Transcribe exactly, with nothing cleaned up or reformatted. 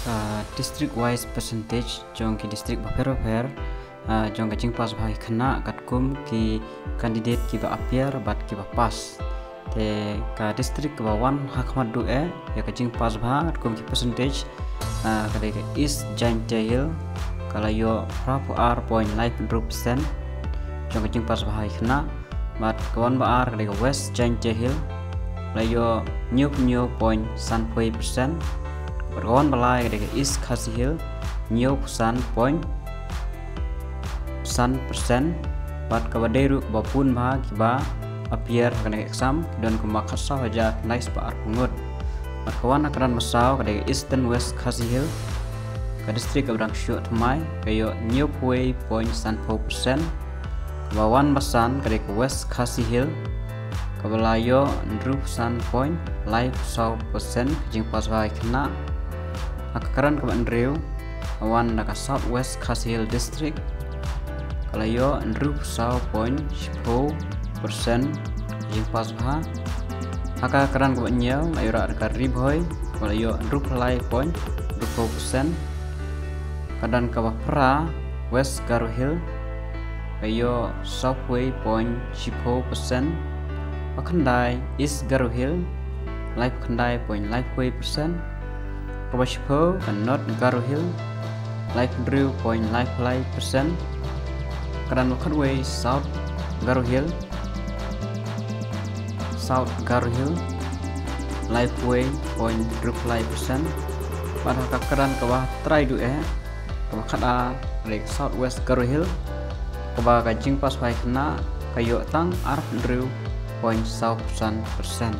Ka district wise percentage jong ki district bapher bapher, ah, jong ka jingpass bha ki khynnah katkum ki candidate kiba appear bad kiba pass. Te ka district kaba wan ha khmat duh eh ïa ka jingpass bha katkum ki percentage, ah, ka dei ka East Jaintia Hills, ka la ïoh phra phew ar point lai hynriew percent jong ka jingpass bha ki khynnah. Bad ka wan ba ar ka dei ka West Jaintia Hills, la ïoh hynñiew phew hynñiew point san phew percent. Bad ka wan ba lai ka dei ka East Khasi Hills, hynñiew phew san point san percent. Bad kaba dei ruh kaba bun bha kiba appear ha kane ka exam ki don kumba khatsaw hajar khyndai spah arphew ngut. Bad ka wan ha kyrdan ba saw ka dei ka Eastern West Khasi Hills, ka district kaba dang shuh thymmai, ka ïoh hynñiew phew wei point san phew percent. Kaba wan ba san ka dei ka West Khasi Hills, kaba la ïoh hynriew phew san point lai phew saw percent ka jingpass bha ki khynnah. Ha ka kyrdan kaba hynriew, ka wan da ka South West Khasi Hills District, ka la ïoh hynriew phew saw point shiphew percent ka jingpass bha. Ha ka kyrdan kaba hynñiew la ïoh da ka Ri Bhoi, kaba la ïoh hynriew phew lai point hynriewphew percent. Ka kyrdan kaba phra, West Garo Hills, ka ïoh saw phew wei point shiphew percent. Ba khyndai, East Garo Hills, lai phew khyndai point lai phew wei percent. Kaba shiphew, ka North Garo Hills, lai phew hynriew point lai phew lai percent. Ka kyrdan ba khatwei, South Garo Hills, South Garo Hills, lai phew wei point hynriew phew lai percent. Bad ha ka kyrdan kaba trai duh eh, kaba khatar, ka dei ka South West Garo Hills, kaba ka jingpass bha ki khynnah ka ïoh tang ar phew hynriew point saw phew san percent.